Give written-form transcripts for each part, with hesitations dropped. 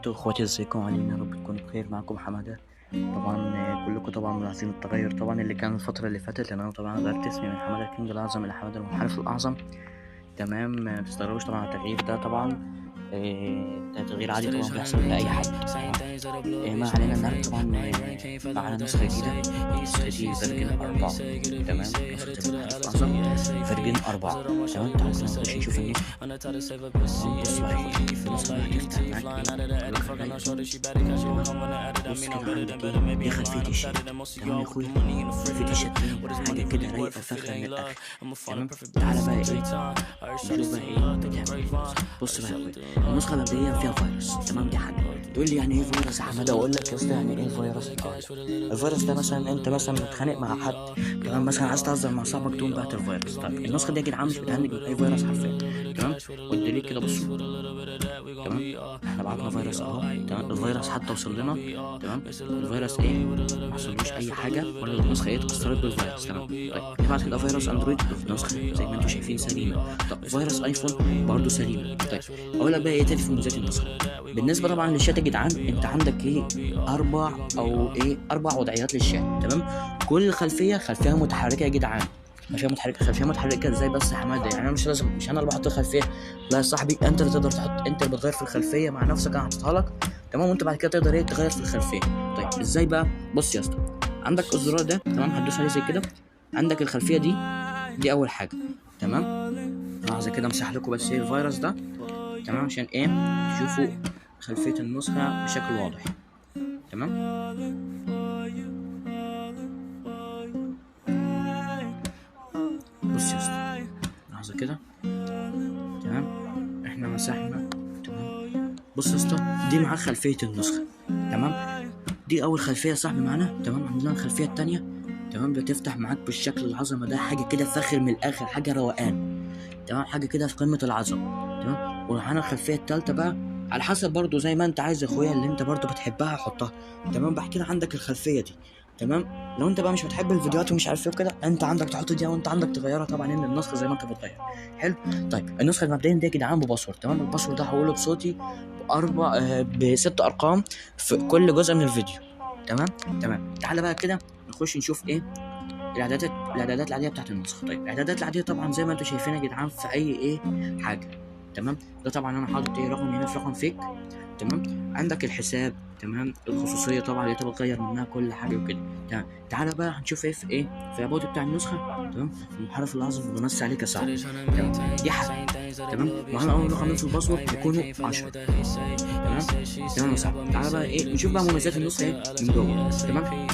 وبركاته. اخواتي ازيكم عاملين؟ يا رب تكونوا بخير. معكم حمادة. طبعا كلكم طبعا ملاحظين التغير طبعا اللي كان الفترة اللي فاتت، لان انا طبعا غيرت اسمي من حمادة الكينج الاعظم الى حمادة المنحرف الاعظم. تمام، ما تستغربوش طبعا على التغيير ده، طبعا ده تغيير عادي طبعا بيحصل لاي حد. ما علينا. النهارده طبعا معانا نسخه جديدة، النسخة دي version 4. تمام، نسخه المنحرف الاعظم version 4. تمام، تعالوا نخش نشوف النسخة. بص بقى يا اخويا، النسخة هتفتح معاك ايه؟ بص كده عندك ايه؟ دي خلفية الشات. تمام يا اخويا، خلفية الشات حاجة كده رايقة فاخره من الاخر. تمام، تعالى بقى ايه نشوف بقى ايه بتعمل. بص بقى يا اخويا، النسخة مبدئيا فيها فيروس. تمام، دي حاجة. تقول لي يعني ايه فيروس يا حمادة؟ اقول لك يا اسطى يعني ايه فيروس. الفيروس ده مثلا انت مثلا متخانق مع حد، تمام، مثلا عايز تهزر مع صاحبك تقوم بعت الفيروس. طيب النسخة دي يا جدعان مش بتهنج من اي فيروس حرفيا. تمام، والدليل كده بصوا. تمام، احنا بعتنا فيروس اهو. تمام، الفيروس حتى وصل لنا. تمام، الفيروس ايه؟ ما حصلوش اي حاجة ولا النسخة ايه اتاثرت بالفيروس. تمام، طيب نبعت كده فيروس اندرويد، النسخة زي ما انتم شايفين سليمة. طب فيروس ايفون برضه سليمة. طيب اقول لك بقى ايه تاني في مميزات النسخة. بالنسبة طبعا للشات يا جدعان، انت عندك ايه اربع وضعيات للشات. تمام، كل خلفية خلفية متحركة يا جدعان. خلفية متحركة، خلفية متحركة ازاي بس يا حمادة؟ يعني انا مش لازم، مش انا اللي بحط الخلفية، لا يا صاحبي، انت اللي تقدر تحط، انت اللي بتغير في الخلفية مع نفسك، انا حاططها لك. تمام، وانت بعد كده تقدر ايه تغير في الخلفية. طيب ازاي بقى؟ بص يا اسطى، عندك الزرار ده، تمام، هتدوس عليه زي كده، عندك الخلفية دي، دي اول حاجة. تمام، لحظة كده امسح لكم بس ايه الفيروس ده، تمام، عشان ايه تشوفوا خلفية النسخة بشكل واضح. تمام، بص يا اسطى، لحظة كده. تمام، احنا مسحنا. تمام، بص يا اسطى، دي معاك خلفية النسخة. تمام، دي اول خلفية يا صاحبي معانا. تمام، عندنا الخلفية التانية. تمام، بتفتح معاك بالشكل العظمة ده، حاجة كده فاخر من الاخر، حاجة روقان. تمام، حاجة كده في قمة العظمة. تمام، ومعانا الخلفية التالتة بقى، على حسب برضو زي ما انت عايز يا اخويا، اللي انت برضو بتحبها حطها. تمام، بعد كده عندك الخلفية دي. تمام، لو انت بقى مش بتحب الفيديوهات ومش عارف ايه وكده، انت عندك تحط دي وانت عندك تغيرها طبعا ان النسخة زي ما انت بتغير. حلو. طيب النسخة المبدئية دي يا جدعان ب password. تمام، ال password ده هقوله بصوتي بست ارقام في كل جزء من الفيديو. تمام، تمام، تعالى بقى كده نخش نشوف ايه الاعدادات العادية بتاعت النسخة. طيب الاعدادات العادية طبعا زي ما انتم شايفين يا جدعان في اي ايه حاجة. تمام، ده طبعا انا حاطط ايه رقم هنا في رقم fake. تمام، عندك الحساب. تمام، الخصوصية طبعا اللي انت بتغير منها كل حاجة وكده. تمام، تعالى بقى هنشوف ايه في ايه في ال about بتاع النسخة. تمام، المحرف الاعظم بنص عليك يا صاحبي. تمام، دي حاجة. تمام، معانا اول رقمين في ال password يكونوا 10. تمام، تمام يا صاحبي. تعالى بقى ايه نشوف بقى مميزات النسخة ايه من جوه. تمام،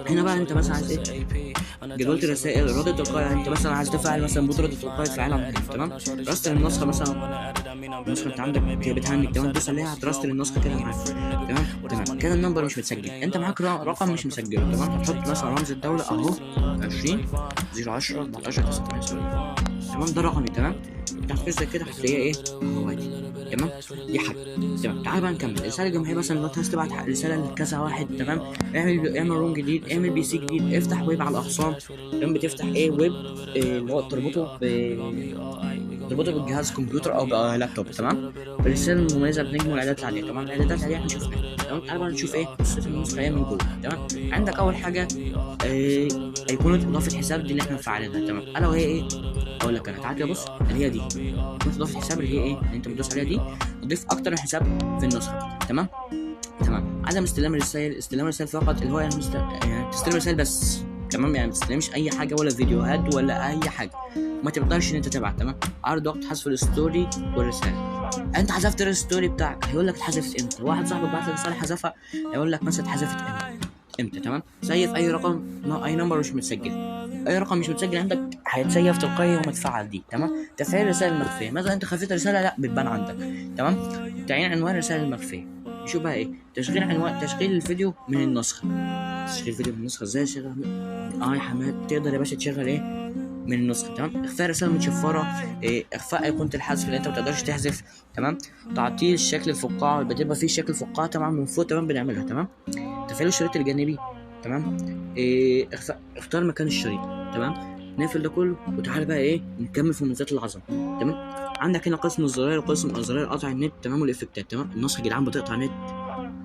هنا بقى انت مثلا عايز ايه جدولة الرسائل، رد تلقائي، انت مثلا عايز تفعل مثلا bot رد تلقائي تفعلها من هنا. تمام، restart النسخة مثلا، النسخة انت عندك بتهنج. تمام، تدوس عليها هت restart النسخة كده معاك. تمام، تمام كده ال number مش متسجل، انت معاك رقم مش مسجله. تمام، هتحط مثلا رمز الدولة اهو 20 0 10 14 9 8. تمام، ده رقمي. تمام، انت هتخش زي كده هتلاقيها ايه اهو ادي. تمام، دي حاجة. تمام، تعالى بقى نكمل الرسالة الجماعية. مثلا لو عايز تبعت رسالة لكذا واحد. تمام، اعمل room جديد، اعمل PC جديد، افتح ويب على الاخصام. تمام، بتفتح ايه ويب إيه اللي هو تربطه بالجهاز كمبيوتر او بلابتوب. تمام، الرسالة المميزة بنجم والاعدادات العادية. تمام، الاعدادات العادية هنشوفها. تمام، تعالى بقى نشوف ايه قصة النسخة ايه من جوه. تمام، عندك اول حاجة إيه ايقونة اضافه حساب، دي اللي احنا مفعلينها. تمام، الا وهي ايه؟ اقول لك انا، تعالى كده بص، اللي هي دي ايقونة اضافه حساب، اللي هي ايه اللي انت بتدوس عليها دي، تضيف اكتر من حساب في النسخة. تمام، تمام، عدم استلام الرسائل، استلام الرسائل فقط، اللي هو يعني يعني تستلم رسائل بس. تمام، يعني ما تستلمش اي حاجة ولا فيديوهات ولا اي حاجة، ما تقدرش ان انت تبعت. تمام، عرض وقت حذف ال story والرسالة، انت حذفت ال story بتاعك هيقول لك اتحذفت امتى، واحد صاحبك بعت لك رسالة حذفها هيقول لك مثلا اتحذفت امتى. تمام، save اي رقم، اي number مش متسجل، اي رقم مش متسجل عندك هيتسيف تلقائي ومتفعل دي. تمام، تفعيل الرسائل المخفيه، مثلا انت خفيت رسالة لا بتبان عندك. تمام، تعيين عنوان الرسائل المخفيه، نشوف بقى ايه تشغيل عنوان، تشغيل الفيديو من النسخة. تشغيل الفيديو من النسخة ازاي شغل؟ يا حماد تقدر يا باشا تشغل ايه من النسخة. تمام، اخفاء رسائل متشفره، إيه اخفاء ايقونة الحذف اللي انت ما تقدرش تحذف. تمام، تعطيل شكل الفقاعه، بتبقى فيه شكل فقاعة طبعا من فوق. تمام، بنعملها. تمام، تفعيل الشريط الجانبي. تمام، إيه اختار مكان الشريط. تمام، نقفل ده كله وتعالى بقى ايه نكمل في مميزات العظمة. تمام، عندك هنا قسم الزراير وقسم زراير قطع النت، تمام، والافكتات. تمام، النسخة يا جدعان بتقطع نت،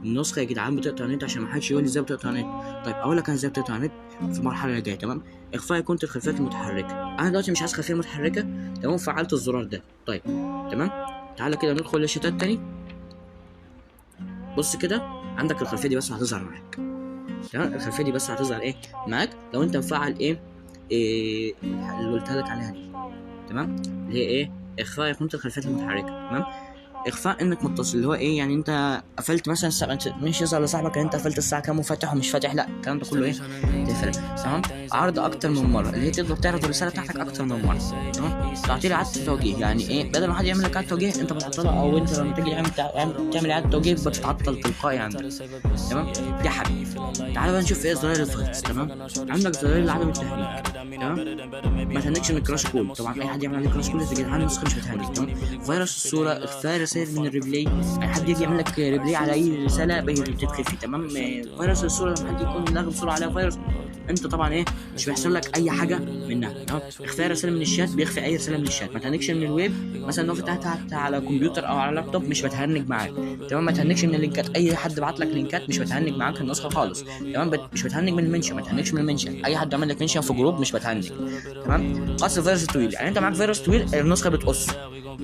النسخة يا جدعان بتقطع نت، عشان ما حدش يقول لي ازاي بتقطع نت. طيب اقول لك انا ازاي بتقطع نت في المرحلة اللي جاية. تمام، اخفاء ايقونة الخلفيات المتحركة. انا دلوقتي مش عايز خلفية متحركة، تمام، فعلت الزرار ده. طيب تمام، تعالى كده ندخل للشتات تاني. بص كده، عندك الخلفية دي بس هتظهر معاك. تمام، الخلفية دي بس هتظهر ايه معاك لو انت مفعل ايه اللي قلتها لك عليها دي. تمام، اللي هي ايه؟ اخفاء ايقونة الخلفيات المتحركة. تمام، اخفاء انك متصل، اللي هو ايه يعني انت قفلت مثلا الساعة، مش يظهر لصاحبك ان انت قفلت الساعة كام وفاتح ومش فاتح، لا الكلام ده كله ايه تقفل. تمام، عرض اكتر من مرة، اللي هي تقدر تعرض الرسالة بتاعتك اكتر من مرة. تمام، تعطيل اعاده توجيه، يعني ايه؟ بدل ما حد يعمل لك اعاده توجيه انت بتعطلها، او انت لما تيجي تعمل اعاده توجيه بتتعطل تلقائي عندك. تمام، دي حاجة. تعالى بقى نشوف ايه زراير الفيروس. تمام، عندك زراير لعدم التهنيج. تمام، ما تهنكش من ال crash call، طبعا اي حد يعمل عليك crash call يا جدعان النسخة مش بتهنج. تمام، فيروس الصورة، اخفاء رسائل من ال reply، اي حد يجي يعمل لك reply على اي رسالة بتتخفي. تمام، فيروس الصورة لما حد يكون لاغي بسرعة عليها فيروس، انت طبعا ايه مش بيحصل لك اي حاجة منها. تمام، اخفاء رسالة من الشات، بيخفي اي رسالة من الشات. ما تهنكش من الويب، مثلا لو فتحتها على كمبيوتر او على لابتوب مش بتهنج معاك. تمام، ما تهنكش من اللينكات، اي حد بعت لك لينكات مش بتهنج معاك النسخة خالص. تمام، مش بتهنج من ال mention، ما تهنكش من ال mention، اي حد عمل لك mention في group مش بتهنج. تمام، قص فيروس طويل، يعني انت معاك فيروس طويل النسخة بتقص.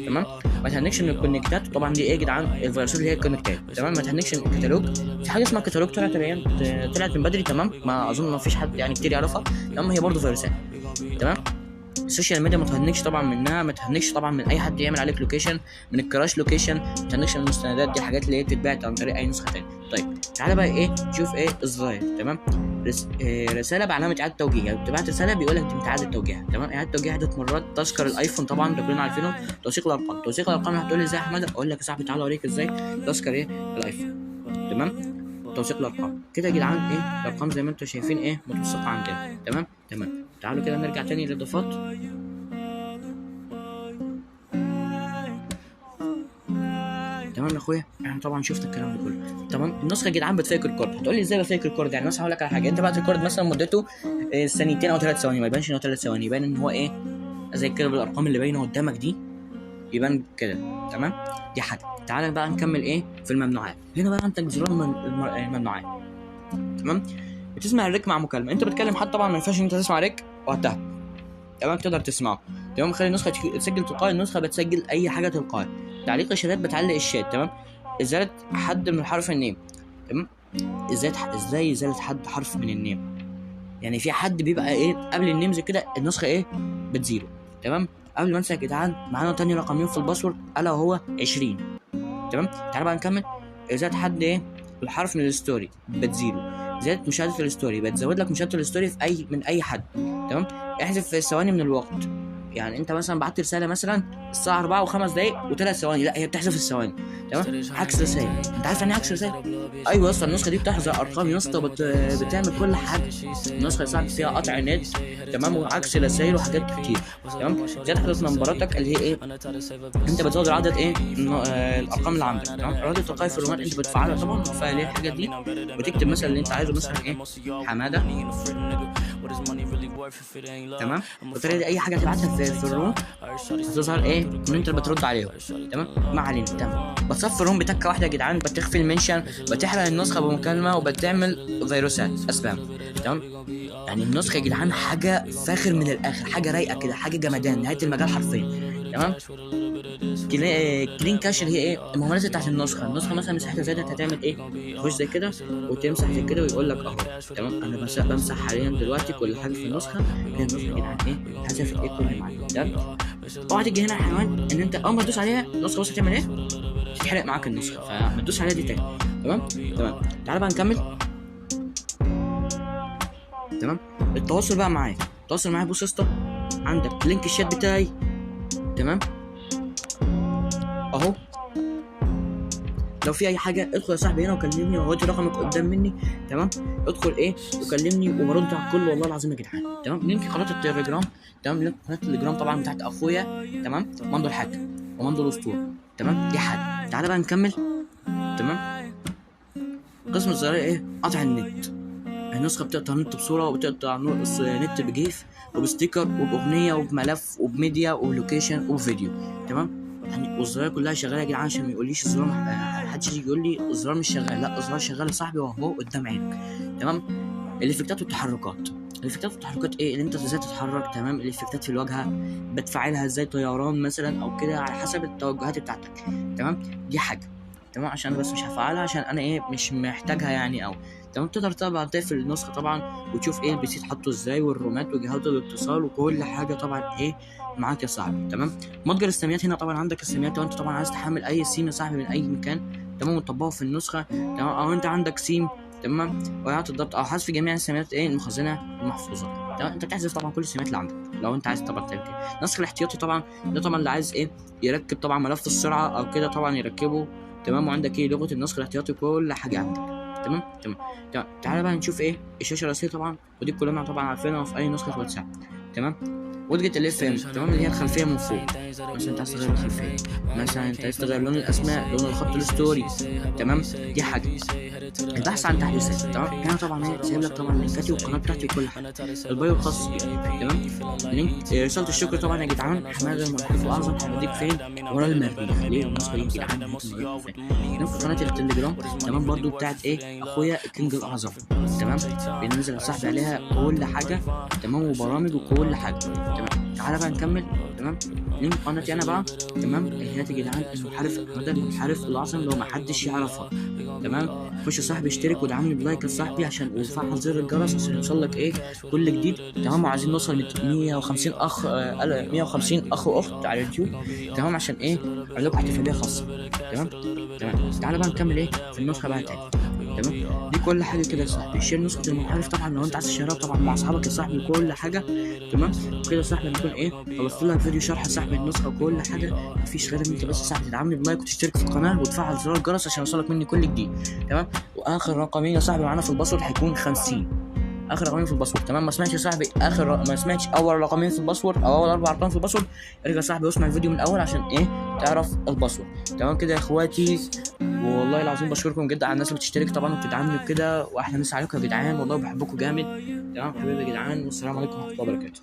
تمام، ما تهنكش من الكونكتات، طبعا دي ايه يا جدعان الفيروسات اللي هي الكونكتات. تمام، ما تهنكش من الكتالوج، في حاجة اسمها كتالوج طلعت من بدري. تمام، ما اظن ما فيش حد يعني كتير يعرفها. تمام، هي برضه فيروسات. تمام، ال social media ما تهنكش طبعا منها، ما تهنكش طبعا من اي حد يعمل عليك location، من ال crash location، ما تهنكش من المستندات، دي الحاجات اللي هي بتتباع عن طريق اي نسخه ثانية. طيب تعالى بقى ايه نشوف ايه الزراير. تمام، رسالة بعلامة اعاده توجيه، يعني بتبعت رسالة بيقول لك انت اعاده توجيهها. تمام، اعاده توجيه عده مرات، تذكر الايفون طبعا ده كلنا عارفينه. توثيق الارقام، توثيق الارقام هتقول لي ازاي يا احمد؟ اقول لك يا صاحبي تعالى اوريك ازاي تذكر ايه الايفون. تمام، توثيق الارقام كده يا جدعان ايه الارقام زي ما انتم شايفين ايه متوثقه عندنا. تمام تمام، تعالوا كده نرجع تاني للاضافات. تمام يا اخويا، احنا طبعا شفت الكلام ده كله. تمام، النسخة يا جدعان بت fake record. هتقول لي ازاي ب fake record؟ يعني مثلا هقول لك على حاجة، انت بعت record مثلا مدته ثانيتين او 3 ثواني، ما يبانش ان هو 3 ثواني، يبان ان هو ايه زي كده بالارقام اللي باينة قدامك دي، يبان كده. تمام، دي حاجة. تعالى بقى نكمل ايه في الممنوعات. هنا بقى عندك زرار الممنوعات. تمام، بتسمع ال rec مع مكالمة، انت بتكلم حد طبعا ما ينفعش انت تسمع rec وقتها. تمام، تقدر تسمعه. تمام، خلي النسخة تسجل تلقائي، النسخة بتسجل اي حاجة تلقائي. تعليق الشاتات بتعلق الشات. تمام، ازالة حد من حرف ال name. تمام، ازاي ازالة حد حرف من ال name؟ يعني في حد بيبقى ايه قبل ال names كده النسخة ايه بتزيله. تمام، قبل ما انسى يا جدعان معانا تاني رقمين في ال password الا وهو 20. تمام، تعالى بقى نكمل. ازالة حد ايه الحرف من ال story بتزيله. زيادة مشاهده ال story بتزود لك مشاهده ال story في اي من اي حد. تمام، احذف ثواني من الوقت، يعني انت مثلا بعت رسالة مثلا الساعة 4:05 و3 ثواني، لا هي بتحذف الثواني. تمام، عكس رسائل، انت عارف يعني ايه عكس رسائل؟ ايوه يا اسطى، النسخة دي بتحذف ارقام يا اسطى، بتعمل كل حاجة. النسخة يا صاحبي فيها قطع نت، تمام، وعكس رسائل وحاجات كتير. تمام، زيادة عدد نمبراتك اللي هي ايه انت بتزود عدد ايه الارقام اللي عندك. تمام، الرد التلقائي في الرومات انت بتفعلها طبعا، وتفعل ايه الحاجات دي، وتكتب مثلا اللي انت عايزه، مثلا ايه حمادة. تمام، بالطريقة دي اي حاجة تبعتها في ال room هتظهر ايه ان انت بترد عليهم. تمام، ما علينا. تمام، بتصفي ال room بتكه واحدة يا جدعان، بتخفي ال mention، بتحرق النسخة بمكالمه، وبتعمل فيروسات spam. تمام، يعني النسخة يا جدعان حاجة فاخر من الاخر، حاجة رايقة كده، حاجة جمدان، نهاية المجال حرفيا. تمام، clean cache اللي هي ايه المهملات بتاعت النسخة. النسخة مثلا مساحتها زادت، هتعمل ايه؟ تخش زي كده وتمسح زي كده ويقول لك اهو. تمام، انا بمسح حاليا دلوقتي كل حاجة في النسخة. كده النسخة يا جدعان ايه حذفت ايه كل معاك. تمام، اوعى تيجي هنا يا حيوان ان انت اول ما تدوس عليها النسخة بس هتعمل ايه؟ تتحرق معاك النسخة، فما تدوس عليها دي تاني. تمام تمام، تعالى بقى نكمل. تمام، التواصل بقى معايا، التواصل معايا بص يا اسطى، عندك link ال chat بتاعي. تمام، اهو، لو في اي حاجة ادخل يا صاحبي هنا وكلمني، وهو رقمك قدام مني. تمام، ادخل ايه وكلمني وبرد على الكل والله العظيم يا جدعان. تمام، link قناة التليجرام. تمام، link قناة التليجرام طبعا بتاعت اخويا. تمام، مندو الحاج ومندو الاسطورة. تمام، دي حاجة. تعالى بقى نكمل. تمام، قسم الزراير ايه قطع النت. النسخة بتقطع نت بصورة، وبتقطع نت ب GIF وب sticker وباغنيه وبملف وب media وب location وفيديو. تمام، والزراير كلها شغالة يا جدعان، عشان ما يقوليش الزرار، محدش يجي يقول لي الزرار مش شغال، لا الزرار شغال يا صاحبي وهو قدام عينك. تمام. الافكتات والتحركات، الافكتات والتحركات ايه؟ اللي انت ازاي تتحرك. تمام. الافكتات في الواجهة بتفعلها ازاي، طيران مثلا او كده على حسب التوجهات بتاعتك. تمام. دي حاجة. تمام. عشان انا بس مش هفعلها عشان انا ايه مش محتاجها يعني. او تمام. تقدر طبعا تقفل النسخة طبعا وتشوف ايه ال PC اتحطه ازاي، والرومات وجهات الاتصال وكل حاجة طبعا ايه معاك يا صاحبي. تمام. متجر السميات، هنا طبعا عندك السميات لو انت طبعا عايز تحمل اي سيم يا صاحبي من اي مكان. تمام. وتطبقه في النسخة. تمام. او انت عندك سيم. تمام. واعاده الضبط او حذف جميع السميات ايه المخزنه المحفوظة. تمام. انت بتحذف طبعا كل السميات اللي عندك لو انت عايز طبعا تعمل كده. نسخ الاحتياطي طبعا ده طبعا اللي عايز ايه يركب طبعا ملف السرعة او كده طبعا يركبه. تمام. وعندك ايه لغة النسخ الاحتياطي كل حاجة عندك. تمام. تمام. تمام. تعالى بقى نشوف ايه الشاشة الرئيسية طبعا، ودي كلنا طبعا عارفينها في اي نسخه واتساب. تمام. وجهة ال FM. تمام. اللي هي الخلفية من فوق، مثلا انت عايز تغير الخلفية، مثلا انت عايز تغير لون الاسماء، لون الخط ال story. تمام. دي حاجة. البحث عن تحديثات. تمام. هنا طبعا ايه سايب لك طبعا لينكاتي والقناة بتاعتي وكل حاجة، ال bio الخاص بيك. تمام. link رسالة الشكر طبعا يا جدعان، حمادة المنحرف الاعظم هوديك فين ورا المريخ. ليه النسخة دي يا جدعان؟ link قناة التليجرام. تمام. برضو بتاعت ايه اخويا الكينج الاعظم. تمام. بينزل يا صاحبي عليها كل حاجة. تمام. وبرامج وكل حاجة. تمام. تعالى بقى نكمل. تمام. link قناتي انا بقى. تمام. هنا يا جدعان المنحرف حمادة المنحرف الاعظم لو ما حدش يعرفها. تمام. خش يا صاحبي اشترك وادعمني ب like يا صاحبي عشان وفعل زر الجرس عشان يوصل لك ايه كل جديد. تمام. وعايزين نوصل 150 اخ 150 اخ واخت على اليوتيوب. تمام. عشان ايه اعمل لكم احتفالية خاصة. تمام. تمام. تعالى بقى نكمل ايه في النسخة بقى تاني. تمام. دي كل حاجة كده يا صاحبي. share نسخه المنحرف طبعا لو انت عايز تشيرها طبعا مع اصحابك يا صاحبي وكل حاجة. تمام. كده يا صاحبي نكون ايه خلصت لك فيديو شرح يا صاحبي النسخة وكل حاجة. مفيش غير ان انت بس يا صاحبي تدعمني ب like وتشترك في القناة وتفعل زرار الجرس عشان يوصلك مني كل جديد. تمام. واخر رقمين يا صاحبي معانا في ال password هيكون 50. اخر رقمين في ال password. تمام. ما سمعتش يا صاحبي اخر، ما سمعتش اول رقمين في ال password او اول 4 ارقام في ال password، ارجع يا صاحبي واسمع الفيديو من الاول عشان ايه تعرف ال password. تمام كده يا اخواتي، والله العظيم بشكركم جدا على الناس اللي بتشترك طبعا وبتدعمني وكده، واحلى مسا عليكم يا جدعان، والله بحبكم جامد. تمام حبيبي يا جدعان، والسلام عليكم ورحمة الله وبركاته.